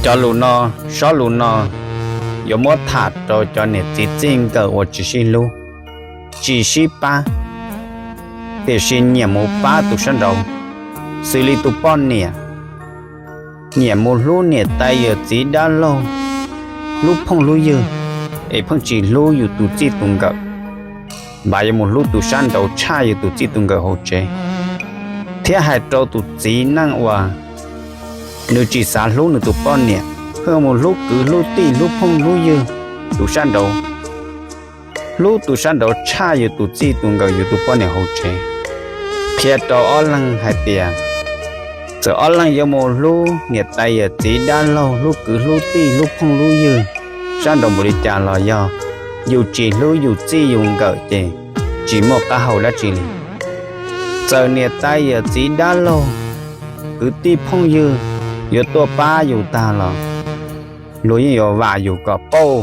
Cov lus no, sob lus no yuav muab tham rau cov niam txiv txij nkawm uas tsis sib hlub, tsis sib pab, tiam sis nyiam mus pab tus sab nraud, xws li tus poj niam nyiam mus hlub niam tais yawm txiv dab laug, hlub phooj hlub ywg, es pheej tsis hlub yus tus txij tus nkawm, npav yuav mus hlub tus sab nraud tshaj yus tus txij tus nkawm hauv tsev, thiab hais rau tus txiv neej uas nws tsis xav hlub nws tus poj niam, pheej mus hlub kwv hlub tij hlub phooj hlub ywg tus sab nraud, hlub tus sab nraud tshaj yus tus txij tus nkawm yus tus poj niam hauv tsev. Qhia rau ob leeg hais tias, txawm ob leeg yuav mus hlub niam tais yawm txiv dab laug, hlub kwv hlub tij hlub phooj hlub ywg sab nraud npaum li cas los yog yus tsis hlub yus txij yus nkawm ces tsis muaj qab hau dab tsi li. Txawm niam tais yawm txiv dab laug, kwv tij phooj ywg yuav tuaj pab yus tag los luag yeej yuav vam yus kom pauj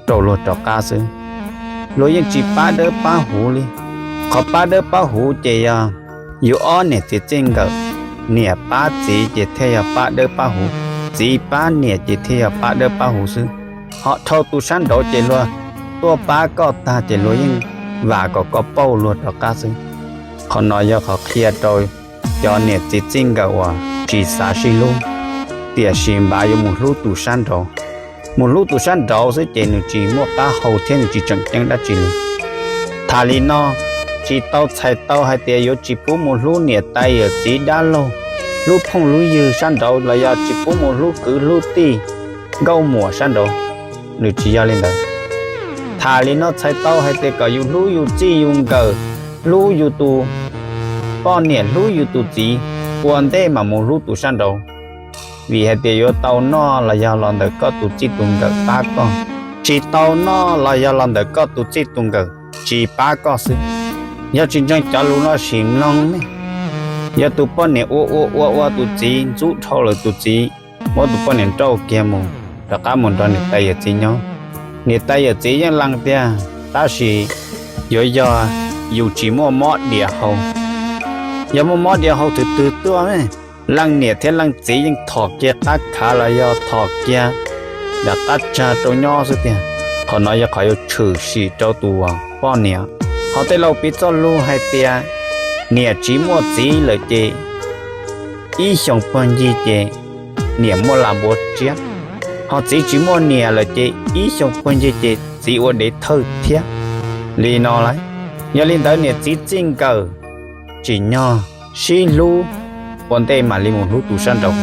rau luag rov qab xwb. Luag yeej tsis pab dawb pab huv li. Qhov pab dawb pab huv ces yog yus ob niam txiv txij nkawm, niam pab txiv ces thiaj yog pab dawb pab huv, txiv pab niam ces thiaj yog pab dawb pab huv xwb. Ho dhau tus sab nraud ces luag tuaj pab koj tag ces luag yeej vam kom koj pauj luag rov qab xwb. Qhov no yog qhov qhia rau cov niam txiv txij nkawm uas tsis xav sib hlub, tiam sis npav yuav mus hlub tus sab nraud. Mus hlub tus sab nraud xwb ces nws tsis muaj qab hau thiab nws tsis tseem ceeb dab tsi li. Tham li no, tsis tau txhais tau hais tias yuav tsis pub mus hlub niam tais yawm txiv dab laug, hlub phooj hlub ywg sab nraud los yog tsis pub mus hlub kwv hlub tij, nkauj muam sab nraud, nws tsis yog li ntawd. Tham li no txhais tau hais tias kom yus hlub yus txij yus nkawm, hlub yus tus poj niam, hlub yus tus txiv ua ntej mam mus hlub tus sab nraud. Vim hais tias yuav tau noj los yog los ntawm koj tus txij tus nkawm pab koj, tsis tau noj los yog los ntawm koj tus txij tus nkawm tsis pab koj xwb. Yog tsis ntseeg cov lus no sim mloog ne, yog tus poj niam ua ua ua ua tus txiv ntxub dhau lawm, tus txiv muab tus poj niam nrauj kiag mus, rov qab mus nrog niam tais yawm txiv nyob. Niam tais yawm txiv yeej lees tiag, tab sis yuav yog yus tsis muaj mob diav hau. Yog muaj mob diav hau twg twg tuaj, leej niam thiab leej txiv yeej thom kiag qab khav los yog thom kiag nram qab tsag rau nyob xwb tiag. Qhov no yog qhov yuav tshwm sim rau tus poj niam. Ho tej laus piv txoj lus hais tias niam tsis muaj txiv lawm ces ib xyoo puag ncig ces niam muaj las npua tsiab, ho txiv tsis muaj niam lawm ces ib xyoo puag ncig ces txiv ua dev thawj thiab. Li no lawm, yog li ntawd niam txiv txij nkawm tsim nyog sib hlub ua ntej mam li mus hlub tus sab nraud.